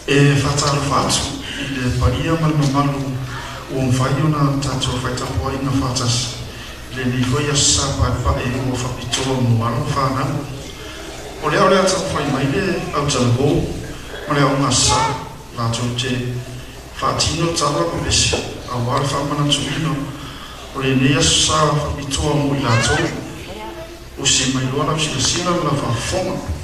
E faatalofa atu i le paia ma le mamalu ua mafai ona tatou faitapuaiga faatasi i lenei foi Aso Sa paepae ua faapitoa mo alo ma fanau. O lea o le a taumafai mai le autalavou ma le aoga Aso Sa latou te faatino tala ma pese aua le faamanatuina o lenei Aso Sa faapitoa mo i latou. Usi mai loa lau silasila ma lau faafofoga.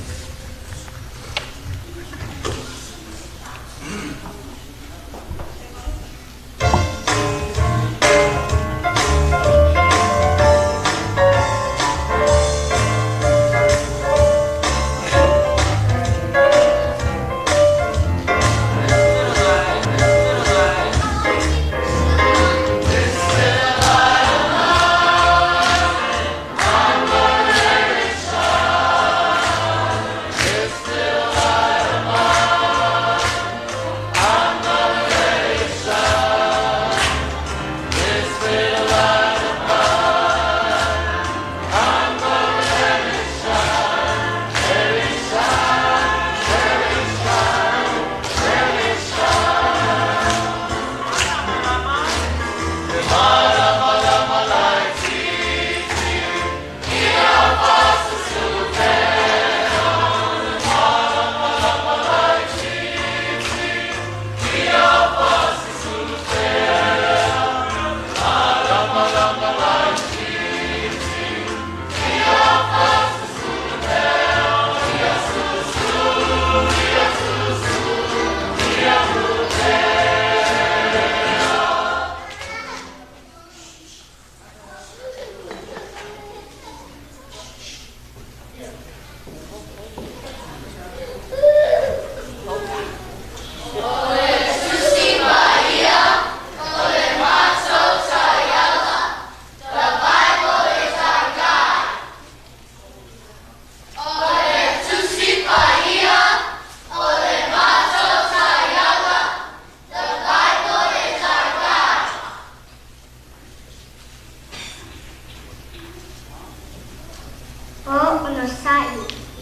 O onosai,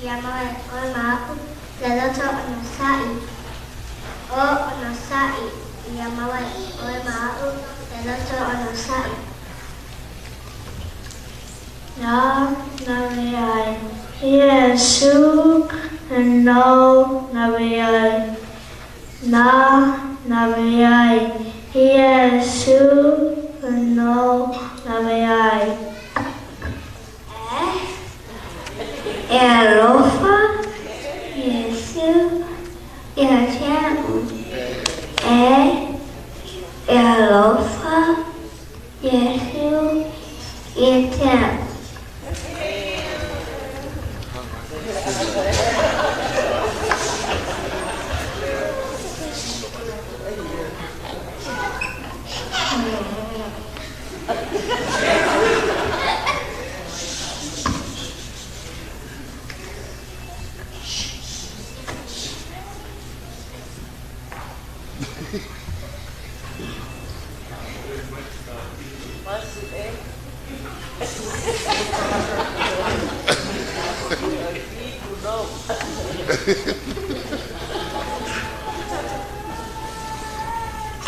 ia mau e oe ma aʻu le loto onosai. O onosai, ia mau e oe ma aʻu le loto onosai. Na nawe ai Iesu no nawe ai. Na nawe ai Iesu no nawe ai. E alofa Iesu ia te aʻu. E alofa Iesu ia te aʻu.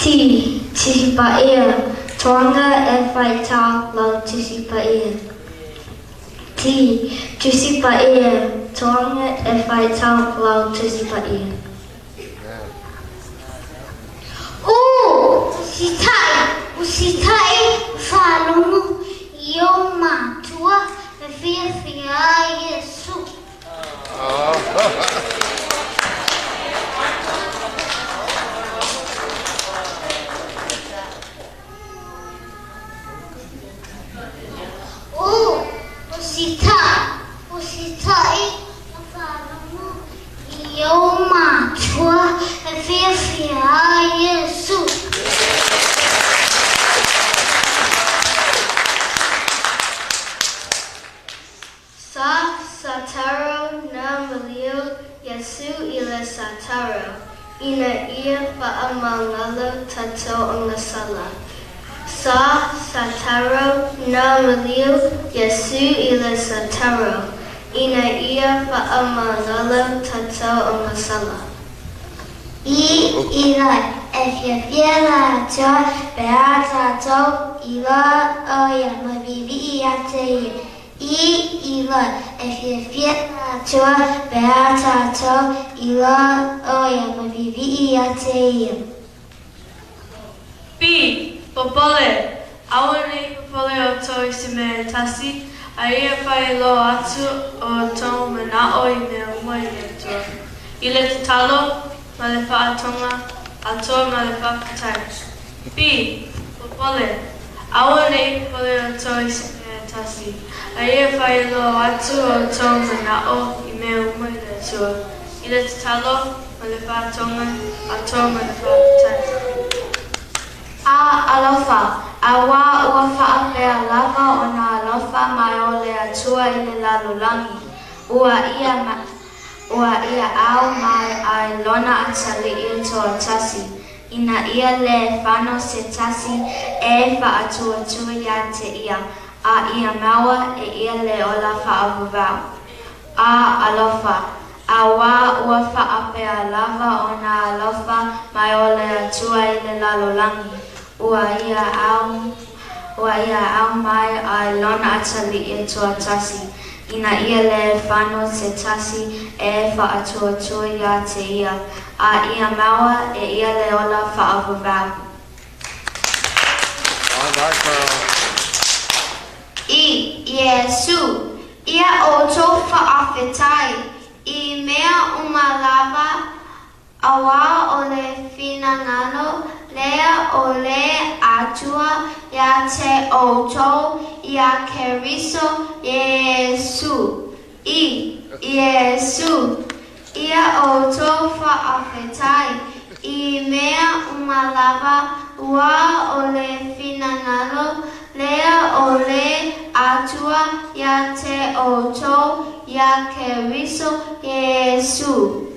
T, Tusi Paia, Toaga e faitau lau Tusi Paia. T, Tusi Paia, Toaga e faitau lau Tusi Paia. U, Usitaʻi, usitaʻi, faalogo i ou matua e fiafia ai Iesu. U, Usitaʻi, usitaʻi, faalogo i ou matua e fiafia ai Iesu. Sa Sataro na maliu Iesu i le Sataro, ina ia faamagalo tatou agasala. Sa Sataro na maliu Iesu i le Sataro, ina ia faamagalo tatou agasala. I Inoi, e fiafia le Atua pe a tatou iloa o ia ma viivii ia te ia. I Inoi, e fiafia le Atua pe a tatou iloa o ia ma viivii ia te ia. B. Popole. Aua nei popole outou i se mea e tasi, a ia faailoa atu o outou manao i mea uma i le Atua. I le tatalo, ma le faatoga, atoa ma le faafetai. B. Popole. Aua nei popole outou i se mea e tasi, a ia faailoa atu o outou manao i mea uma i le Atua. I le tatalo, ma le faatoga, atoa ma le faafetai. A Alofa, auā ua faapea lava ona alofa mai o le Atua i le lalolagi, ua ia ua ia ao mai ai lona atalii e toatasi, ina ia lē fano se tasi e faatuatua iā te ia, a ia maua e ia le ola faavavau. A Alofa, auā ua faapea lava ona alofa mai o le Atua i le lalolagi, ua ia ao ua ia ao mai ai lona atalii e toatasi, ina ia lē fano se tasi e faatuatua iā te ia, a ia maua e ia le ola faavavau. All right, girl. I Iesū, ia outou faafetai i mea uma lava, auā o le finagalo lea o le Atua iā te outou iā Keriso Iesū. I Iesū, ia outou faafetai i mea uma lava, auā o le finagalo lea o le Atua iā te outou iā Keriso Iesū.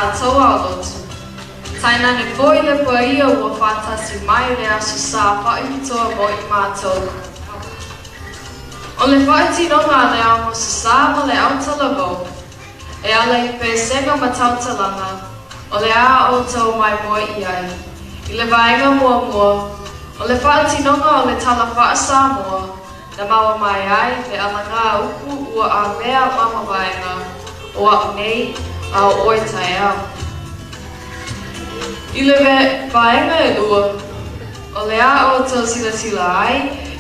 mātou ao lotu. Tainane foi le paia ua faatasi mai i le Aso Sa faapitoa mo i mātou. O le faatinoga a le Amosa Sa ma le Autalavou, e ala i Pesega ma Tautalaga, o le a outou maimoa i ai. I le vaega muamua, o le faatinoga o le Tala Faa-Samoa, na maua mai ai le alagā upu ua amea ma mavaega o a'u nei a o ʻoe taeao. I le vaega ʻelua, o le a outou silasila ai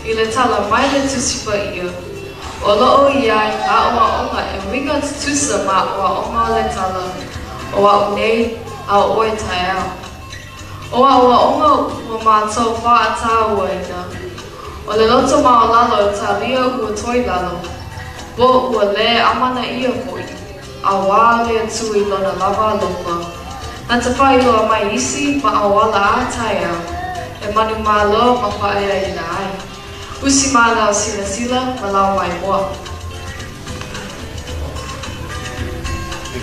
i le tala mai le Tusi Paia, o lo'o i ai aʻoaʻoga e uiga tutusa ma aʻoaʻoga o le tala o a'u nei a o ʻoe taeao. O aʻoaʻoga ua mātou faʻatāuaina, o le loto maolalo e tālia ua toi lalo, bo ua lē amana ia hoʻi, a wā le Atua i lona lava alofa. Na ta faailoa mai isi ma aoala a taeao, e manu malo ma faeaina ai. Usi ma lao silasila ma lao maimoa.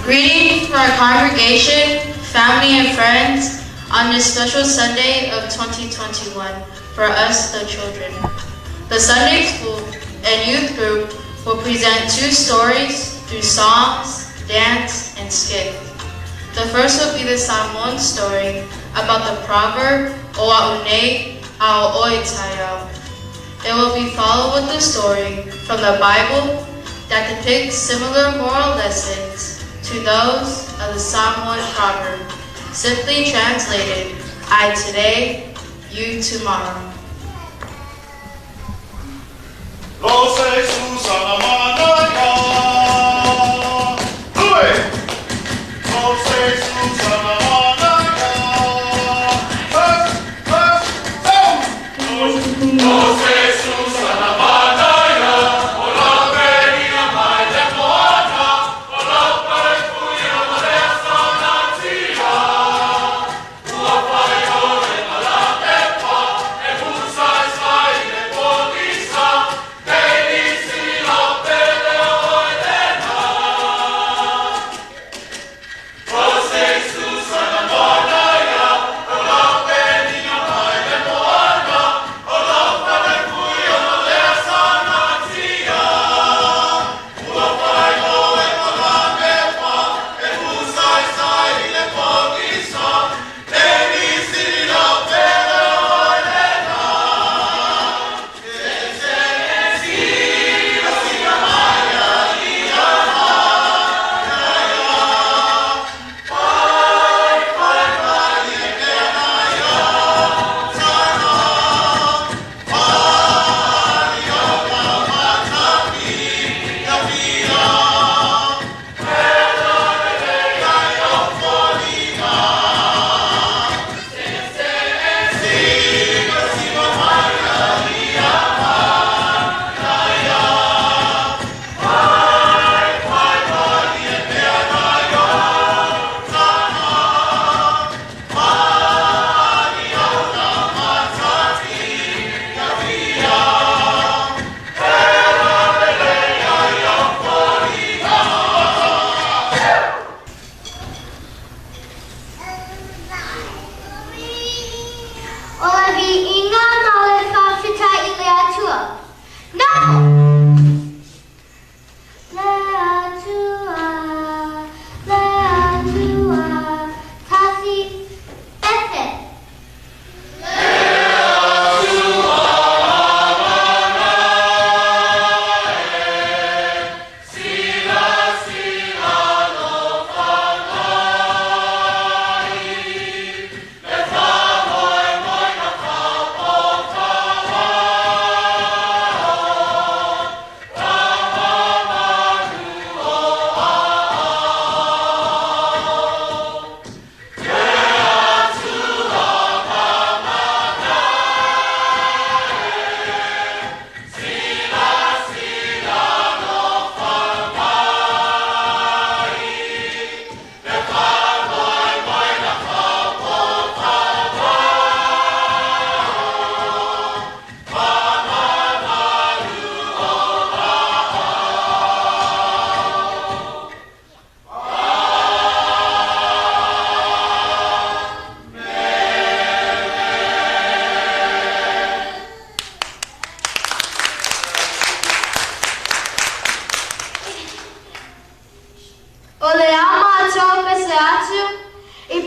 Greetings from our congregation, family, and friends on this special Sunday of 2021 for us, the children. The Sunday School and Youth Group will present two stories through songs, dance, and skit. The first will be the Samoan story about the proverb O a'u nei, a o oe taeao. It will be followed with the story from the Bible that depicts similar moral lessons to those of the Samoan proverb, simply translated, I today, you tomorrow. Lo se Susana Manaia. Hui! Lo se Susana Manaia. First, first, go! Lo se Susana Manaia. O la penia mai le moana. O la pare puia ma le asana tia. Ua whai ore ma la tepa. E musai sai le polisa. Kei nisi la pele o elena. Lo se Susana Manaia. O la penia mai le moana. O la pare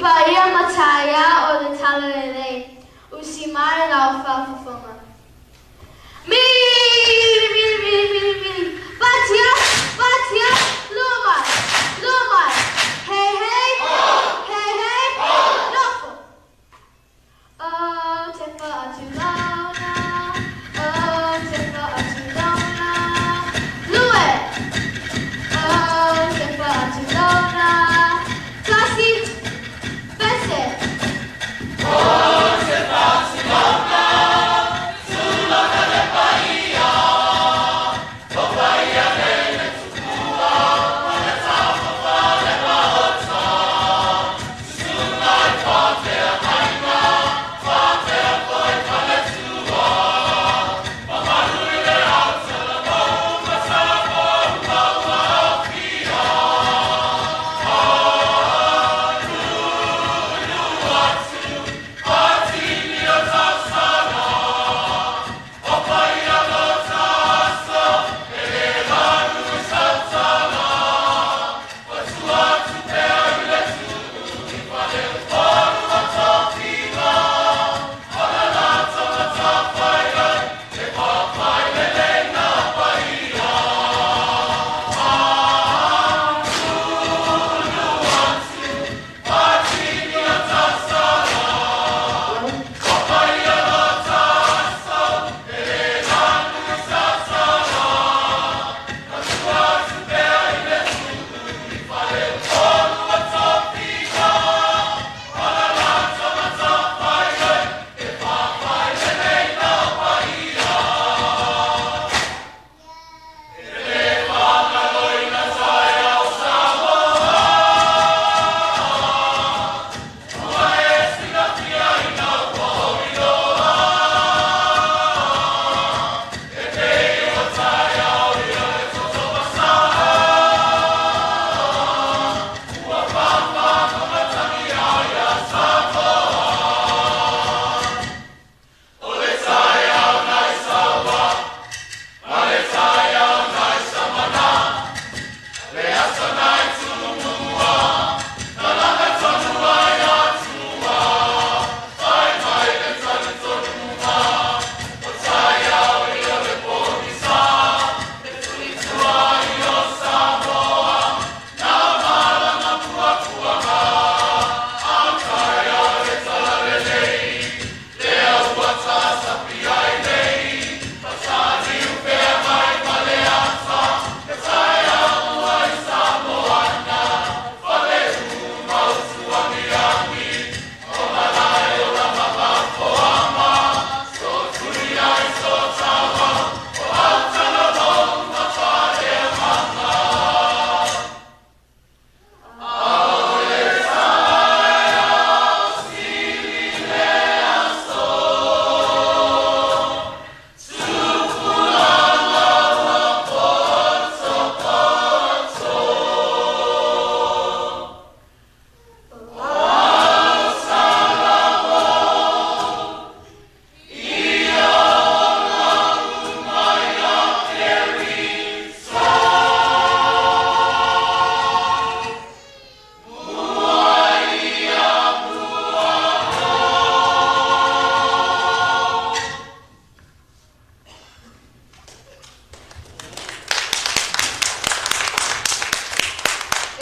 paia ma taeao o le Talalelei, usi mai lau faafofoga. Mili, mili, mili, mili, mili, fatia, fatia, lua mai, lua mai, hei, hei, hei, hei, nofo. O te faatulona, o te faatulona, lue. O te faatulona, tasi, pese.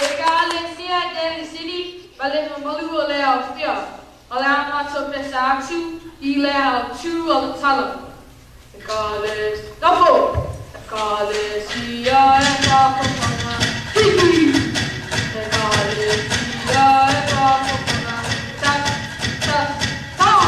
E ka alesia e Daly City ma le mamalu o le aofia, o le a matou pesa atu i le autū o le tala. E ka le nofo! E ka le sia e faafofoga, hihi! E ka le sia e faafofoga, tas, tas, tau!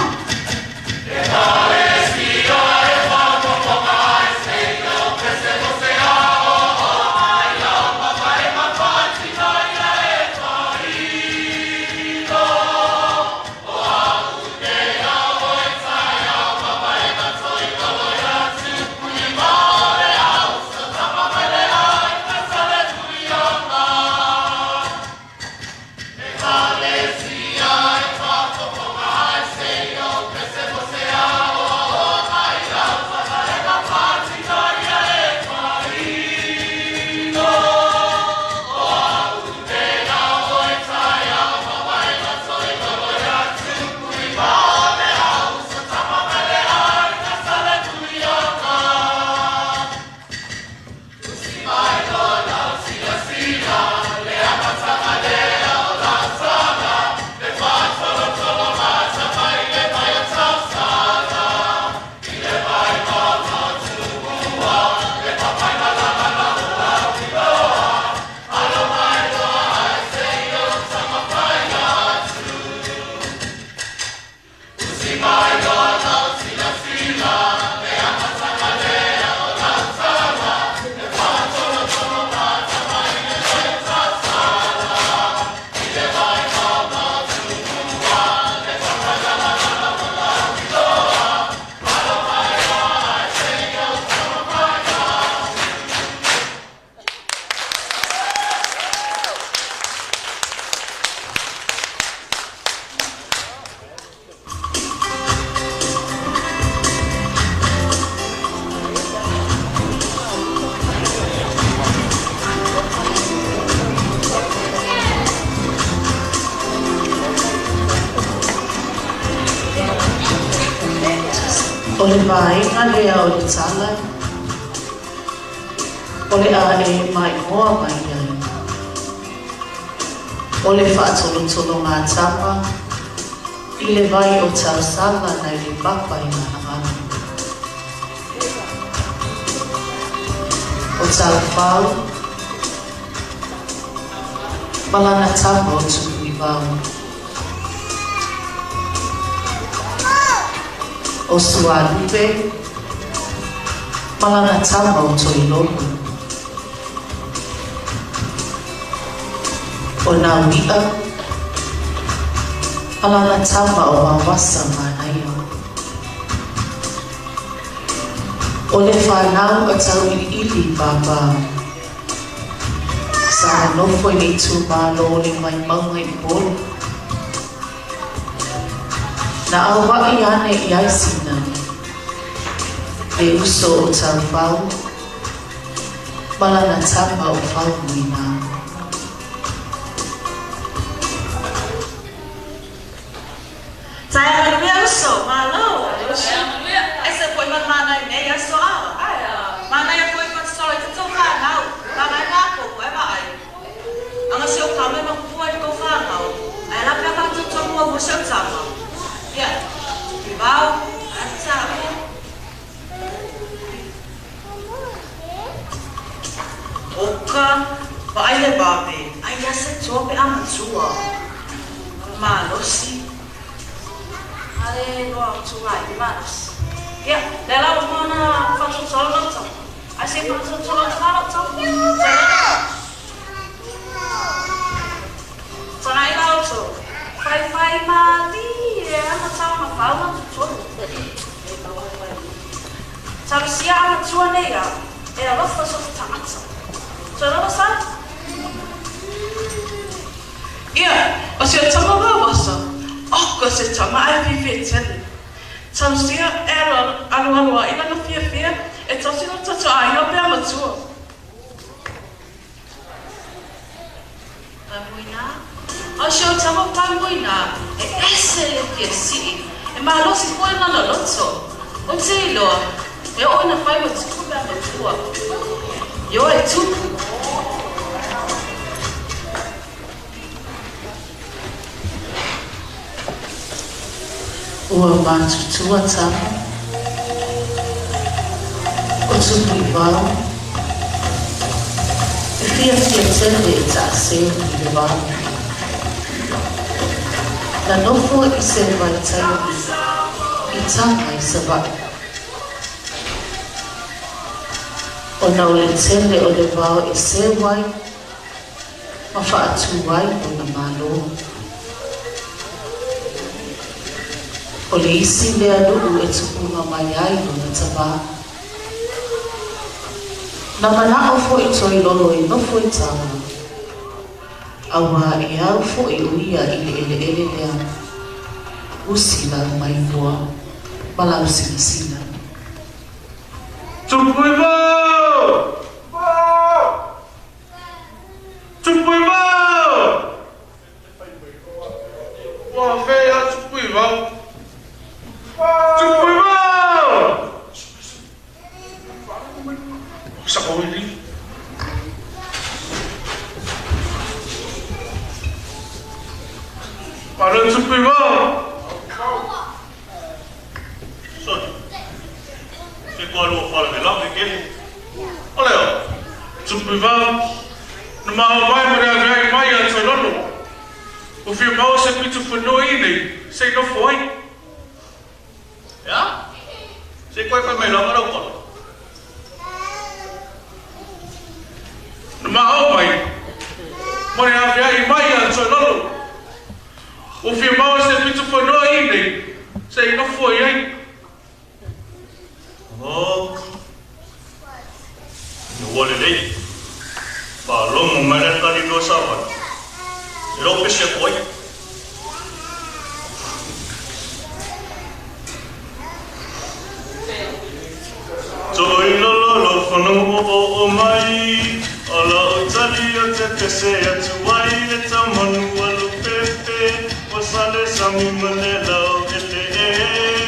O le vaega lea o le tala, o le a e maimoa mai ai. O le faatolotologa a tama i le vai o Tausala nai le papa i Galagala. O Taufao ma lana tama o Tupuivao. O Sualupe ma lana tama o Toilolo. O Naui'a ma lana tama o Wawasa Manaia. O le fanau a Tauiliili pāpā. Sa nofo i le itumalo o le Vaimauga i Upolu. Na aua'i ane i ai Sina, le uso o Taufao ma lana tama o Faumuina. Taeao manuia uso, malo! Taeao manuia! Aisa foi ma manai nei aso a. Manaia foi ma tatalo i tatou whanau, manai mākou koe vaai. Anga se o kame ma kupua i tou whanau, ae la pea mātou tou mua mua se o tama. Ia, i vau, a tau. Oka, vaai le vave, ai ia se toa pe a matua. Malosi. Ale loa o tunga i malosi. Ia, le la o mana whatotoro lau tama. Ai se whatotoro atu lau tama. Tanga i lau tau. Whai whai mali e ana taonga whaunga totonu. Talosia ana tua nei a, e alofa so te tangata. Tololo sa? Ia, o se tama wawasa, oko se tama ai whiwhi tele. Talosia e alualu ai lana fiafia e tasi no tatou aiga pea matua. Pamuina, O si ou tama pamuina, e ese le fia sii, e malosi foi lana loto. Ou te iloa, e oo ina fai ma tupu mea matua. Ioe e tupu. Ua matutua tama o Tupuivao e fiafia tele e taaseu i le vao. Na nofo i se vaitaimi i Taga i Savaii. Ona o le tele o le vao e seu ai ma faatū ai lona Malo. O le isi lea nuu e tupuga mai ai lona tamā. Na manao foi Toilolo e nofo i Taga, auā e au foi o ia i le eleele lea, usi lau maimoa ma lau sinasina. Tupuivao! Tupuivao! Ua fea Tupuivao? Tupuivao! Sa ko ili. Malo Tupuivao! Sorry. Se koa lua faalavelave kele. O lea, Tupuivao, na maua mai ma le agai mai a Tololo. Ua fia maua se pito fanua i nei, se i nofo ai. Ea? Se koe fai mai lava lau pala. Na maua mai ma le agai mai a Tololo. Ua fia maua se pito fanua i nei, se i nofo ai ai. Oh. Ua lelei. Faalogo mai le tali no savali. E lou pese atu ai. Toilolo lou fanau o mai, o lau tali o te pese atu ai le taumanu a Lupepe, ua sale sami ma le lau eleele.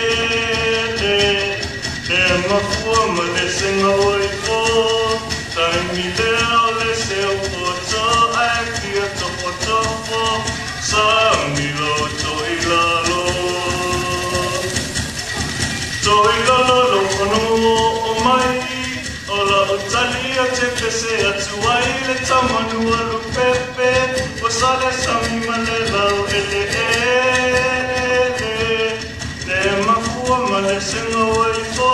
ma le senga o ifo Taimi lea o le seu poto Ae fia tofotofo Sa milo to i lalo To i lalo lo kono o mai O la o tali a te pese atu ai le tamanu alu pepe O sale sami ma le lau ele ele Le mafua ma le senga o ifo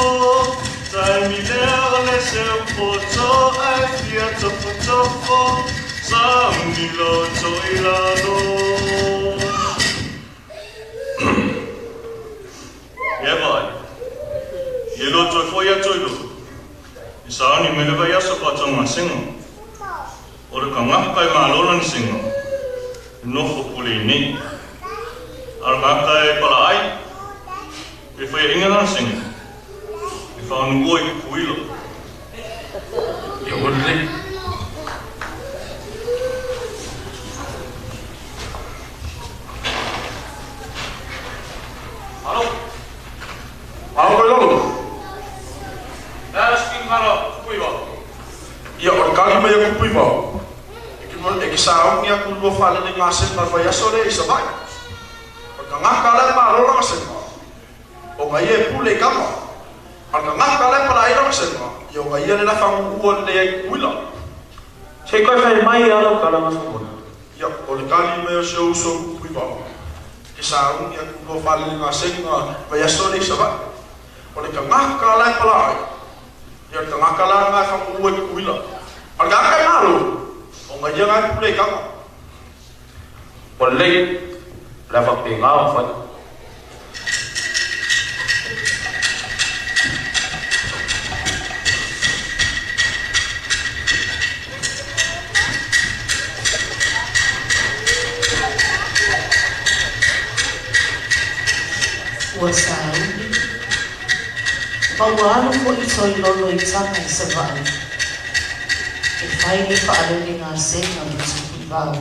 Taimi lea o le seu poto Ae fia tofotofo Sa milo to i lalo Ia vai. Ia loa toe foi atu i lou. I sauni me le vaiaso faatoga senga. O le kagaka e malo lana senga, e nofo pule i nei. A o le kagaka e palaai, pe faiaʻiga lana senga, e faonuua i Kukuila. Ia ua lelei. Alo. Alo koe lalo. Le a le sipingala Kupuiva. Ia, o le kali mai a Kupuiva, e ki e ki sauni aku lua faalele gasega o le vaiaso lea i Savaii. O le tagata la e malo lana sega, ona ia e pule i kama. A o le tagata la e palai lana sega, ia ona ia le la faguua lelei ai i Kukuila. Se i koe fai mai a lau tala gasomona. Ia, o le kali mai o si ou uso Kupuiva, e ki sauni aku lua faalele gasega vaiaso lea i Savaii. O le tagata la e palai, ia o le tagata la lena e faguua i Kukuila. A o le tagata e malo, ona ia lena e pule i kama. Ua lelei, o le a faapena ona fai. Ua sauni. Ma ua alu foi Toilolo i Taga i Savaii e fai le faalele gasega ma Tupuivao.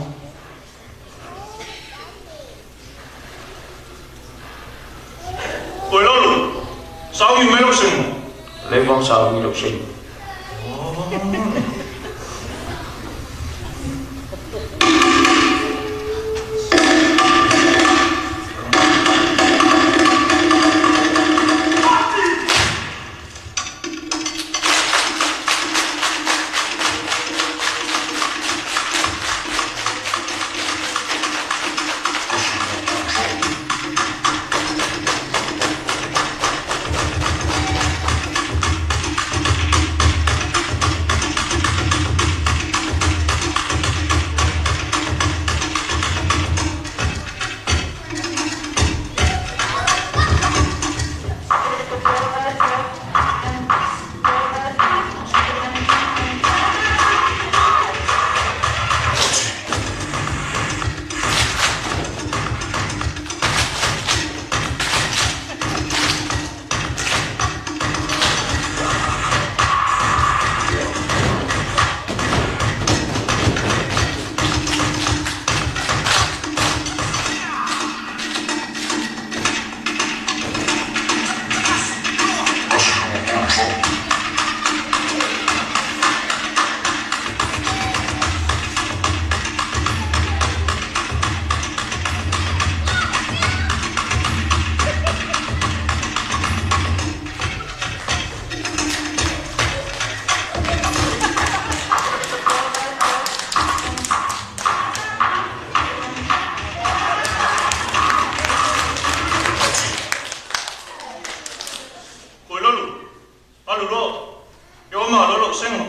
Oi Lolo, sauni mai lau sega. Leva ona sauni lau sega. Koe lolo, alu loa, ia ua malo lou sega.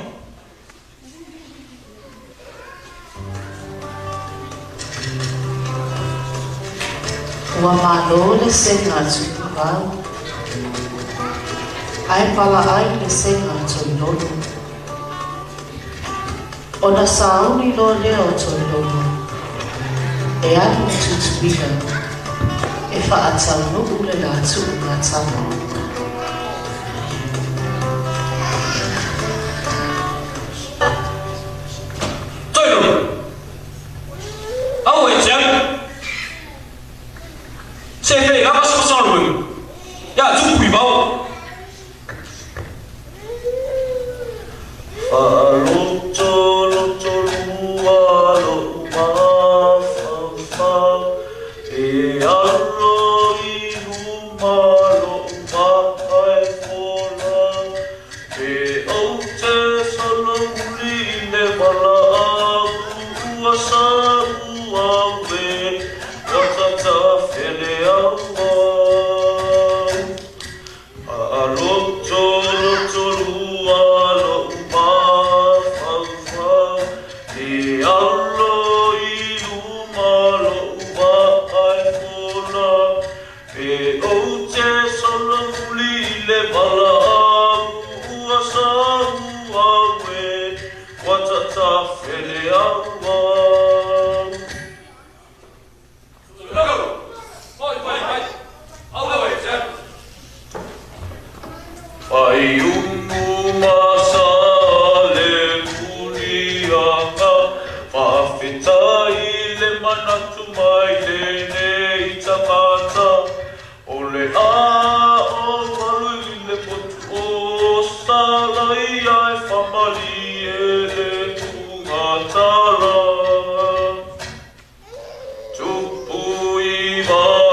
Ua malo le sega a Tupuivao, ae palaai le sega a Toilolo. Ona sauni loa lea o Toilolo, e alu i Tutuila e faataunuu le la tuuga tama. Toilolo, aua e te alu. Se fei lava se fasaluega, ia Tupuivao.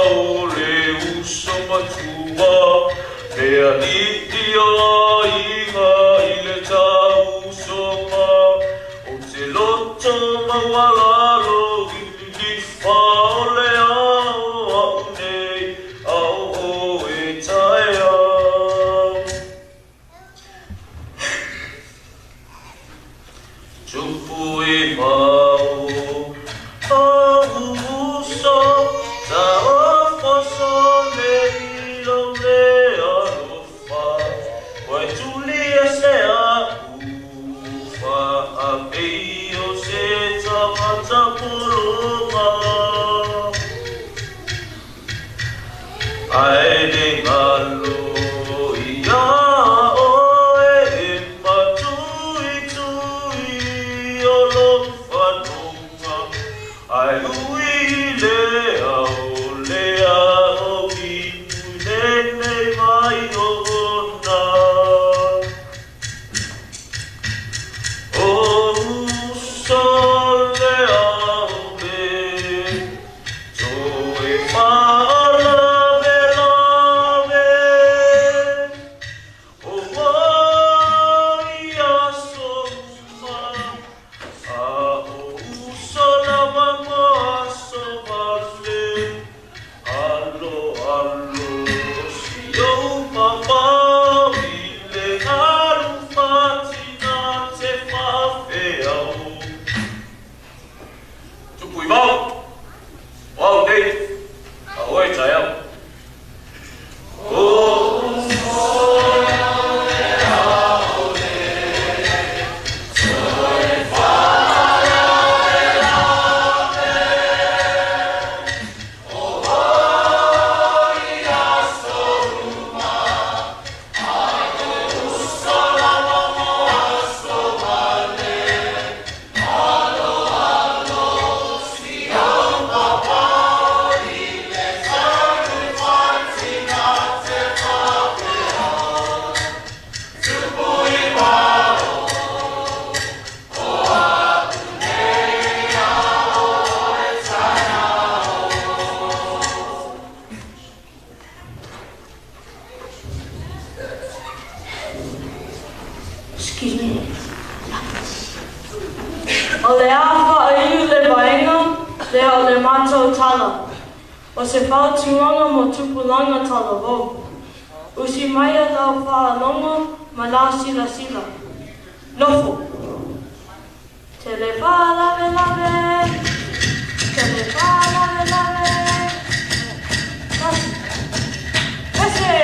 o le uso matua, le alii o aiga i le tausoga, o te loto maualalo i lilifa o le ao a'u nei, a o oe taeao. Tupu i vao, o uso, taofo sole i lou le alofa, ua tuli e se a'u faapei o se tagata pologa. Ae le galo ia oe e matuitui o lou fanoga, ae ui i le ao le ao inu i lenei vai ona. O uso le aole, toe faalavelave, o ai aso uma, a o uso lava mo aso vale. Alo, alo, si ou papau i le galu fatina te faafeao. Tupu i vao, o au nei, a oe taeao. O uso le aole, toe faalavelave, o ai aso uma, a o uso lava mo aso vale. Alo, alo, si ou papau i le galu fatina te faafeao. Tupu i vao, o a'u nei a oe taeao. Excuse me. O le a faaiu le vaega lea o le matou tala. O se fautuaga mo tupulaga talavou. Usi maia lau faalogo ma lau silasila. Nofo. Tele faalavelave. Tele faalavelave. Tasi. Ese!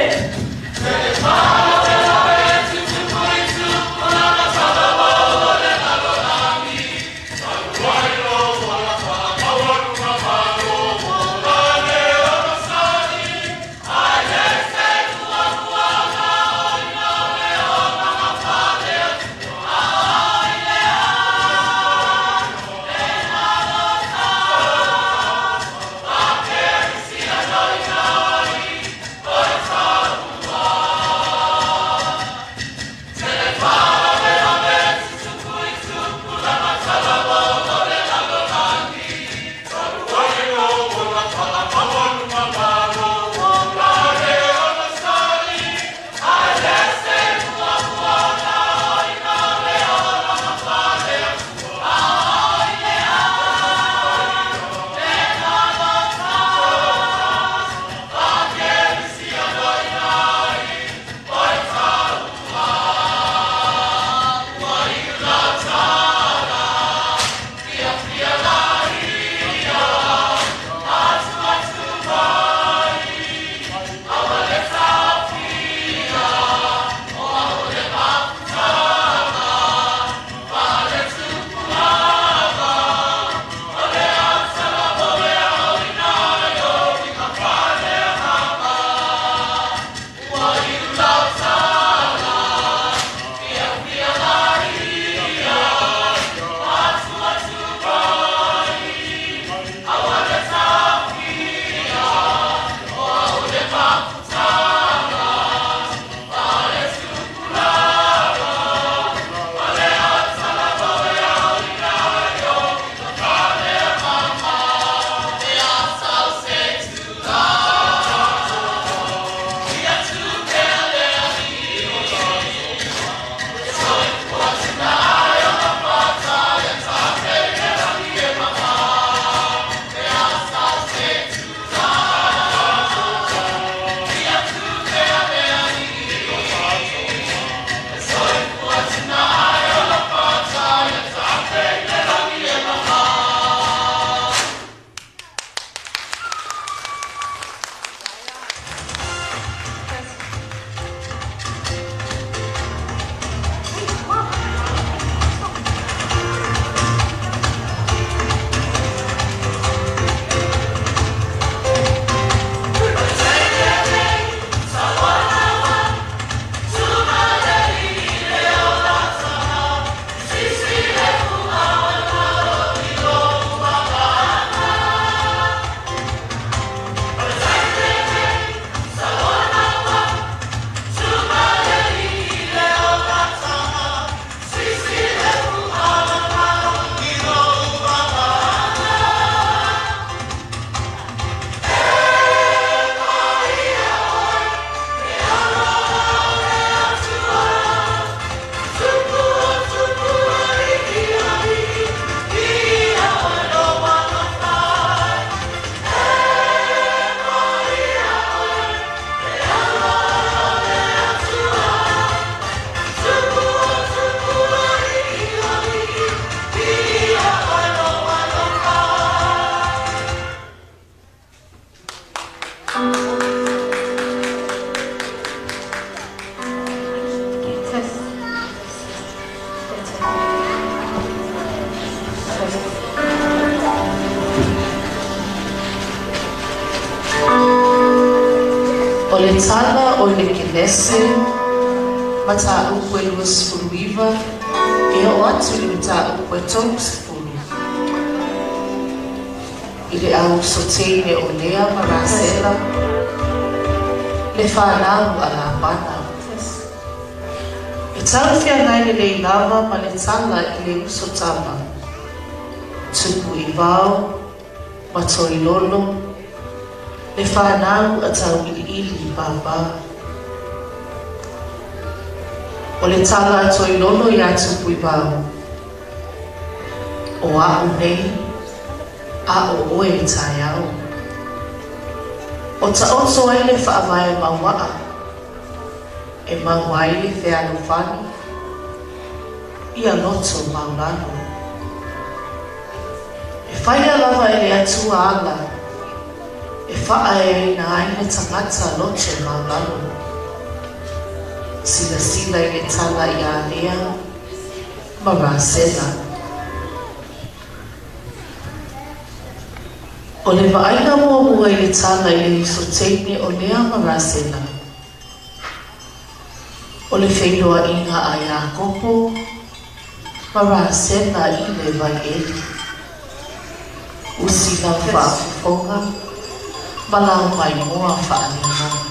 Tele faalavelave. Tupu i tupulaga talavou o le lalolagi. Talu ai lou ola faamaualuga malo o le onosai. Ae le se tuatuaga o i le onaga faale-Atua. Ai le e malosa. O le tala o le Kenese, mataupu e 29, e oo atu i le mataupu e 30. I le au usoteine o Lea ma Rasela, le fanau a Lapana. E talafeagai lelei lava ma le tala i le uso tama, Tupuivao ma Toilolo, le fanau a Tauiliili pāpā. O le tala a Toilolo iā Tupuivao, O a'u nei, a ʻo ʻoe taeao. O taoto ai le faavae mauaʻa, e mau ai le fealofani ia loto maulalo. E faia lava e le Atua ala e faaeaina ai le tagata loto maulalo. Silasila i le tala iā Lea ma Rasela. O le vaaiga muamua i le tala i le uso teine o Lea ma Rasela, o le feiloaiga a Iakopo ma Rasela i le vai eli. Usi lau faafofoga ma lau maimoa faaleagaga.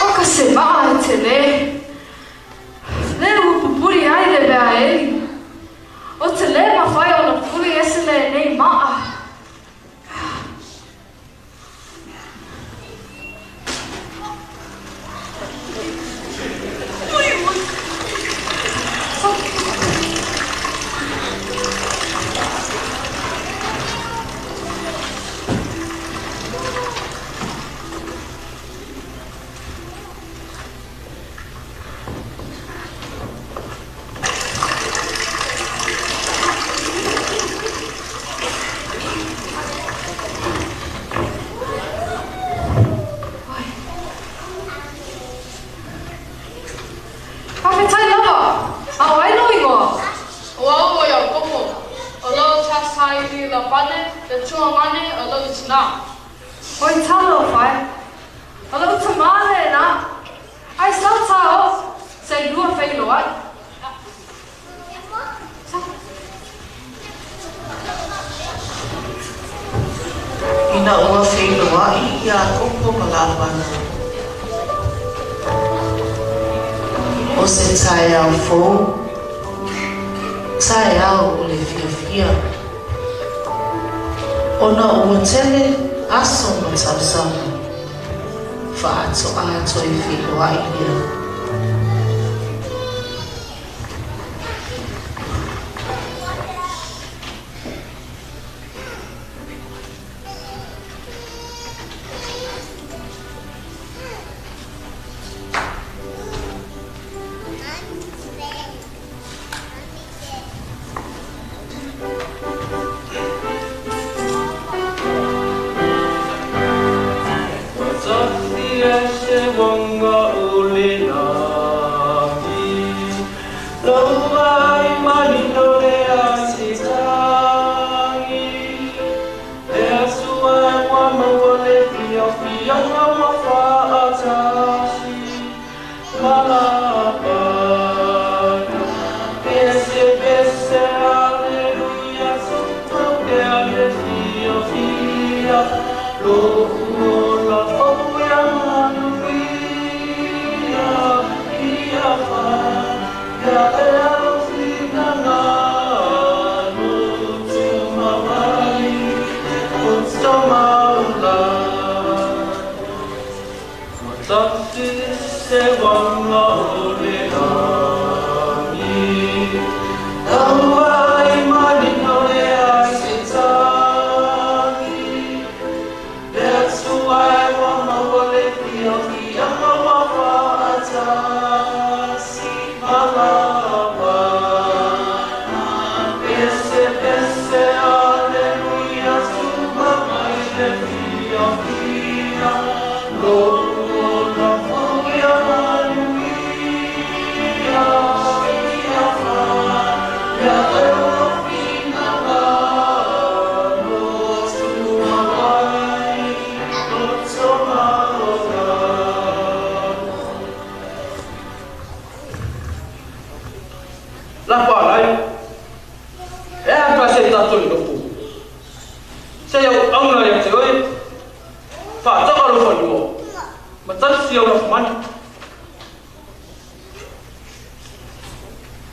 ʻO ka se waʻa e tele, le ua pupuri ai le mea eli. ʻO te le mawhai ona puli ese lenei maʻa. Faafetai lava, a ʻo ai lou igoa? ʻO au ʻo Iakopo, ʻo lou tasaili Labane, le tuagane o lou tina. Oi talofa e, o lou tamā lena, ai sau tā o, se i lua feiloai. Ina ua feiloai Iakopo ma Labana, o se taeao fou, taeao o le fiafia, ona ua tele aso ma tausaga. Faatoʻa toe feloaʻi lea.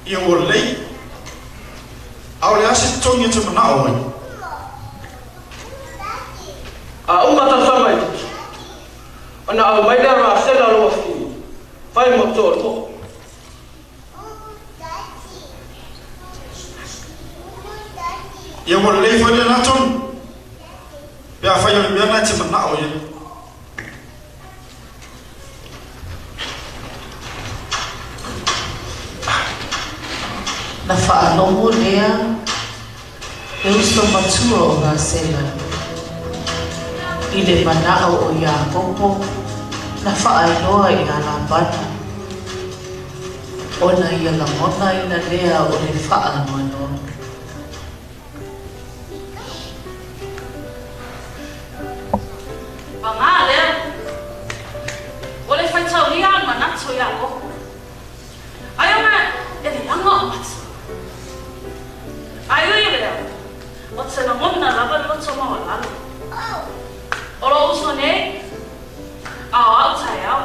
Ia ua lelei. A o le a se totogi e toe manao ai? A uma tausaga i tutu, ona aumai lea o Rasela lou afine, fai mo toa. Ia ua lelei foi lena tonu, pe afai o le mea lena e te manao i ai. Na faalogo lea le uso matua o Rasela i le manaʻo o Iakopo na faailoa iā Labana, ona ia lagonaina lea o le faanoanoa. Pagā lea, ua le faitaulia a le manatu o Iakopo. Ai ona e leaga o mata. Ai ui lea, o te lagona lava le loto maualalo. O lou uso nei, a o au taeao.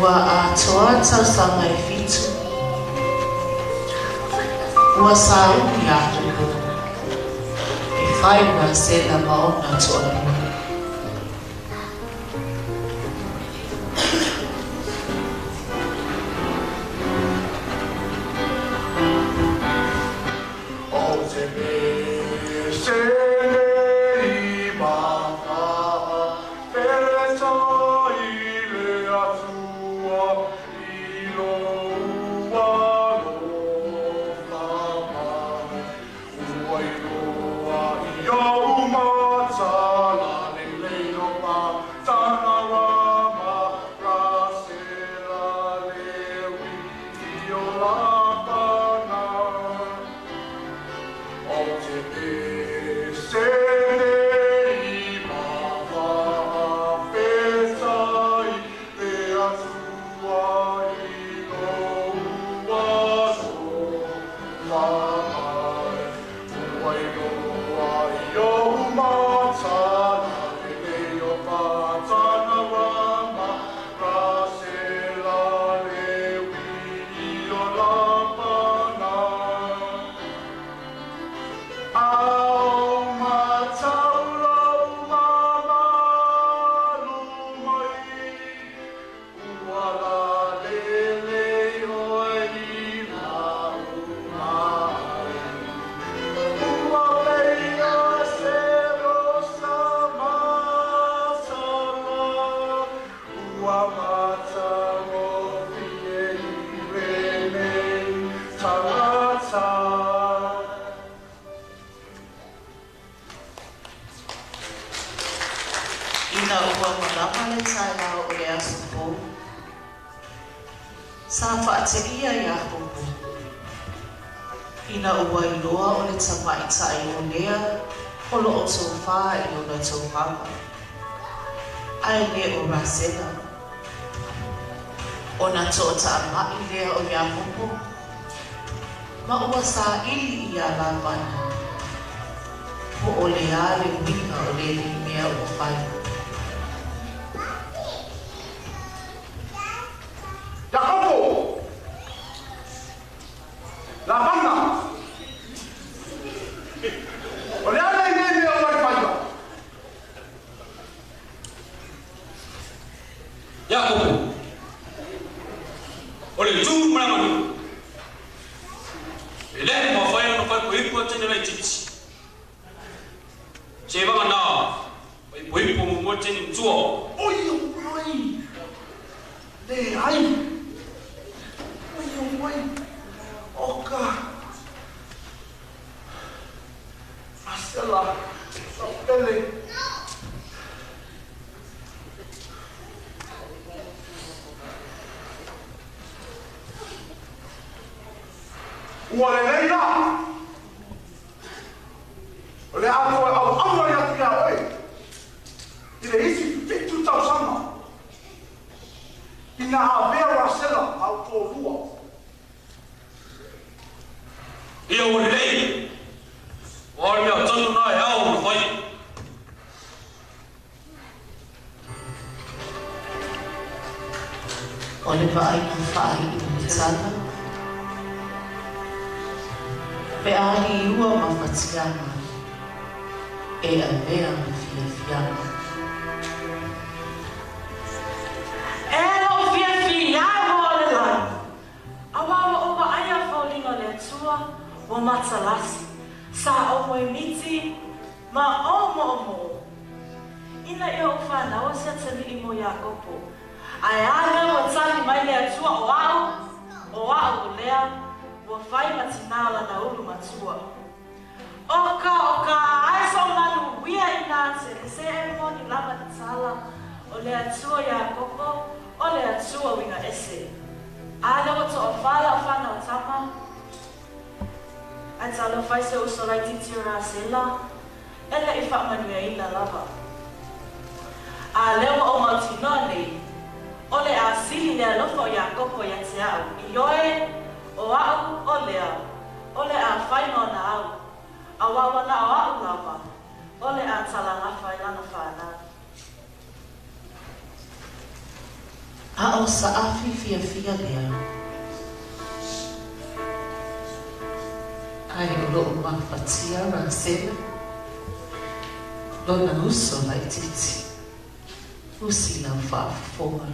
Ua atoa tausaga e fitu. Ua sauni Iakopo e fai Rasela ma ona toalua. Ina ua malama le taeao o le aso fou, sa faateia Iakopo, ina ua iloa o le tamaitai o Lea o loo tofā i lona tofaga, ae le o Rasela. Ona toataamai lea o Iakopo, ma ua saili iā Lavana, po o le a le uiga o lenei mea ua fai. Iakopo! Lavana! O le a lenei mea ua e faia? Iakopo! O le tu ma le aganuu. E le mafai ona faaipoipo teine laitiiti. Seiavagana faaipoipo muamua teine matua. Oi oi! Leai! Oi oi! Oka! Rasela! Saupele! Ua lelei la! O le a toe auauai atu iā oe i le isi 7 tausaga ina avea Rasela au toalua. Ia ua lelei! O le mea tonu lena e ao ona fai. O le vaaiga faaiu o le tala, pe a liua mafatiaga e avea ma fiafiaga. E lou fiafia e o le lagi, auā ua ou vaaia foliga o le Atua ua matalasi, sa ou moemiti ma ou moʻomoʻo. Ina ia ou fanaua se atalii mo Iakopo, ae a mea ua tali mai le Atua o aʻu, o aʻu o lea, ua fai ma tinā o lana ulu matua. O ka, o ka ae soʻo manuia i nā tele se e moni lava le tala o le Atua Iakopo, o le Atua uiga ese. A lea ua toafā lau fanau tama, ae talofa i se uso laitiiti o Rasela, e le i faamanuiaina lava. A lea ua ou mautinoa nei, o le a sili le alofa o Iakopo ia te au, ioe, o aʻu, o lea, o le a fai ma ona au, auā ua na o aʻu lava, o le a talagafa i lana fanau. A o saafi fiafia lea. Ae o loo mafatia Rasela, lona uso laitiiti, usi lau faafofoga.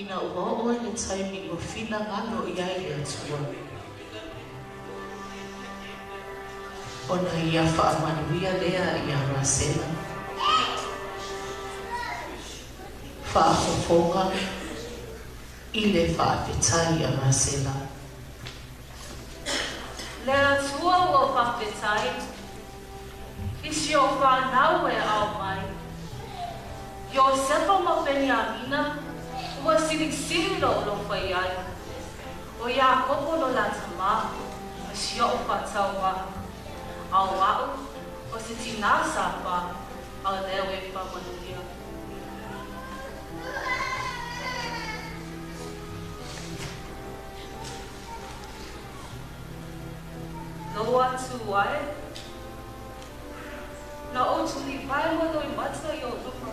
Ina ua oo i le taimi ua finagalo i ai le Atua, ona ia faamanuia lea iā Rasela. Faafofoga i le faafetai a Rasela. Le Atua ua faafetai i si o whānau e ao mai. Iosefa ma Peniamina ua silisili lo lo fai ai. O Iakopo lo la tamā, o si o'u faatauvā. A o a'u, o se tinā sāpā, a o lea ua e faamanuia. Lou Atua e, na ou tulivae ma loimata i ou luma,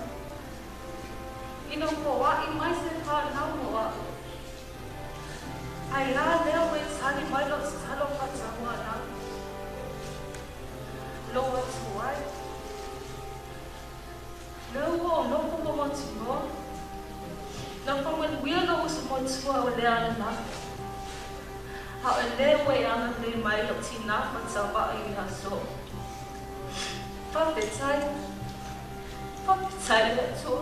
ina foaʻi mai se whānau mo a'u. Ai lā lea ua e tali mai lou tatalo faatauanau. Lou Atua e, lea ua ou nofo ma Motunoa, na faamanuia lou uso matua o lea ananafi. A o lea ua e agalelei mai lou tinā faatauvaa i le aso. Faafetai, faafetai i le Atua.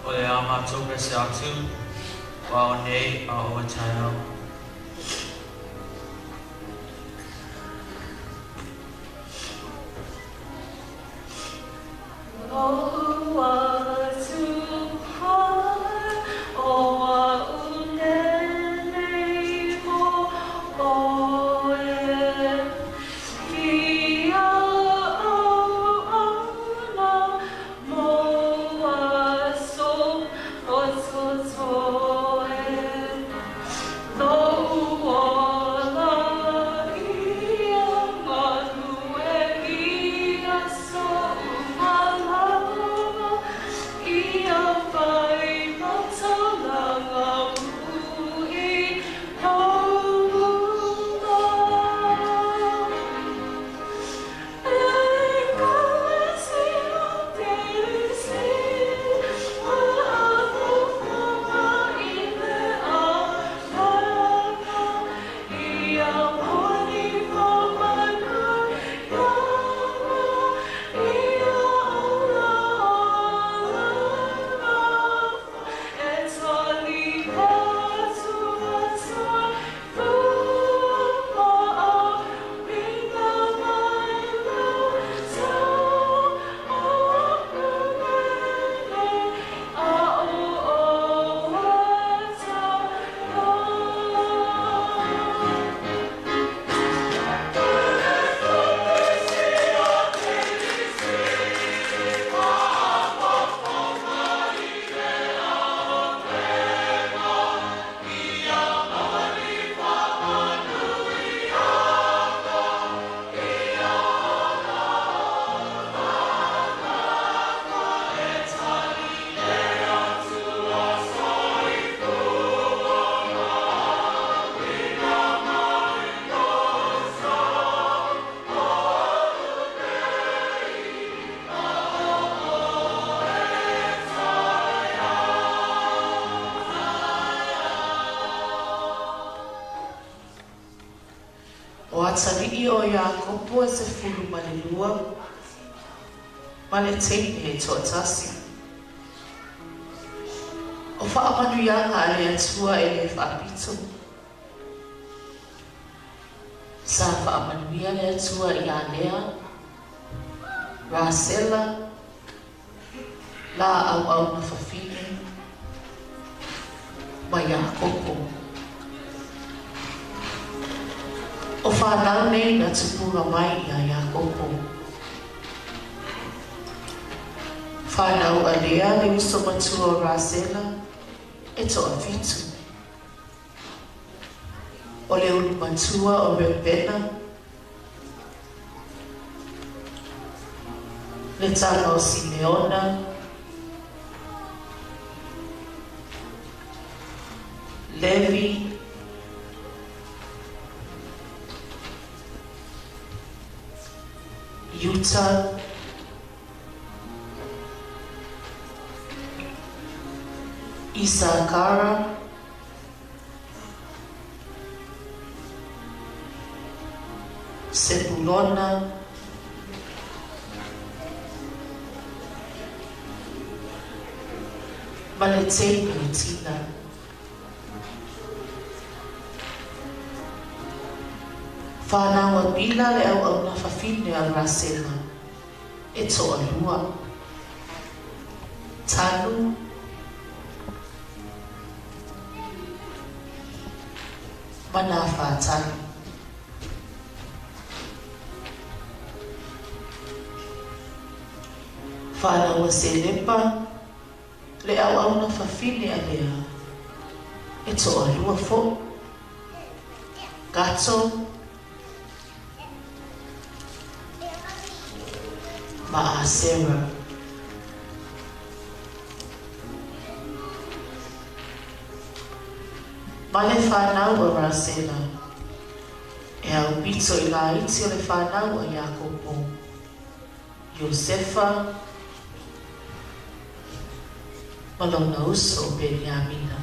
O le a matou pese atu, ua ao nei a oo i taeao. Lou Atua, o a'u lenei mo oe, Fia auauna mo aso o totoe. O atalii o Iakopo e 12 ma le teine e toatasi. O faamanuiaga a le Atua e le faapito. Sa faamanuia le Atua ia Lea, Rasela, la auauna fafine, ma Iakopo. O whanau nei na tupunga mai ia Iakopo. Whanau a Lea le uso matua o Rasela e toa 7. O le ulu matua o Reubena, le tama o Simeona, Levi, Iuta, Isakara, Sepulona, ma le teine o Tina. Whanau a Bila le auauna fafine a Rasela e 2. Tanu, ma nā whātali. Whanau a Selepa le auauna fafine a Lea e 2 fo. Gato, ma Asera. Ma le whanau a Rasela, e au pito i laiti o le whanau a Iakopo, Iosefa, ma lona uso o Beniamina.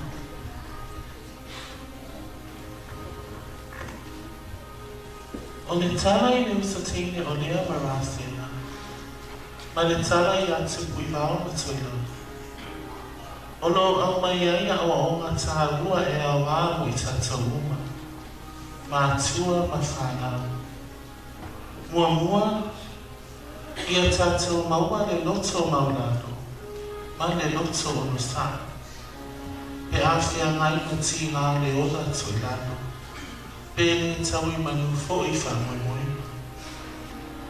O le tala i le uso teine o Lea ma Rasela, ma le tala i a tupu i vao ma toilolo. O lo au mai ai a oaonga tāua e au āmu i tātou uma, mātua ma whanau. Mua mua, ia tātou maua le loto maulalo, ma le loto o no sa. Pe āwhea ngai na tī ngā le ola toilalo, pe le tau i manu fo i whamoemoe.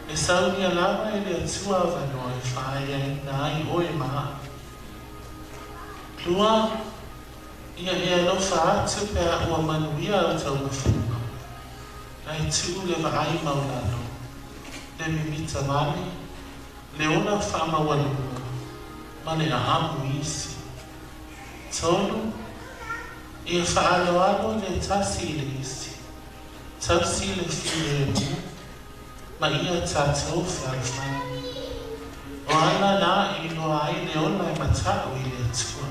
E saunia lava e le atua wanoa e whae ai nā i oe maa. Lua, ia e alofa atu pea ua manuia au taumafunga. Nai tuu le vaai maulalo, le mimita vale, le ola whaamawalunga, ma le aamu isi. 3, ia whaaloalo le tasi i le isi, tausi le while e ma ia tātou whalawhai. O ana nā i loa ai le ola e matau i le atua.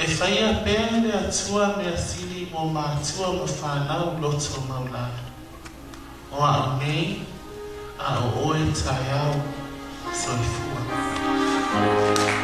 E whaia pea le atua mea sili mo mātua ma whanau loto maulalo. O au nei, a o oe taiau, soifua. Amen.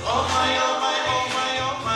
Oh my, oh my, oh my, oh my.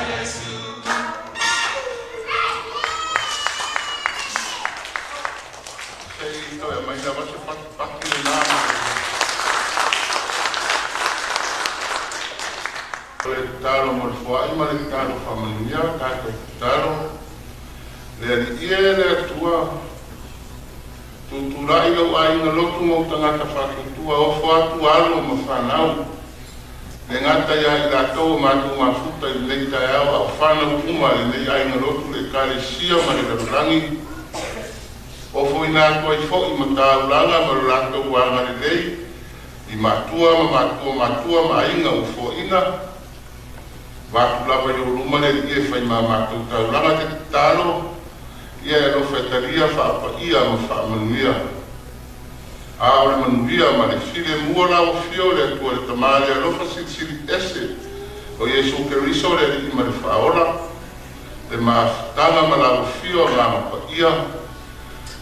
Iesu. Sei toe mai lava se patipati lenā ma O le tatalo mo le foaʻi ma le tatalo faamanuia tatou tatalo. Le Alii e, le Atua, tutulaʻi lou aiga lotu ma ou tagata faatuatua, ofo atu alo ma fanau, le gata iā i latou o matou mafuta i lenei taeao, a o fanau uma a lenei aiga lotu, le Ekalesia ma le lalolagi. Ofoina atu ai foʻi mataulaga ma lo latou agalelei i matua ma matua matua ma aiga ua foaʻina. Vaatu lava i ou luma le Alii e fai ma matou taulaga te tatalo, ia e alofa e talia faapaia ma faamanuia. A o le manuia ma le filemu o lau Afio le Atua le Tama le alofa silisili ese o Iesu Keriso le Alii ma le Faaola, le mafutaga ma lau Afio Agaga Paia,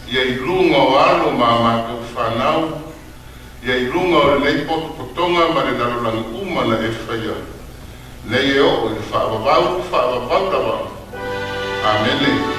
ia i luga o alo ma a matou fanau, ia i luga o lenei potopotoga ma le lalolagi uma na e faia nei e oo i le faavavau faavavau lava. Amene.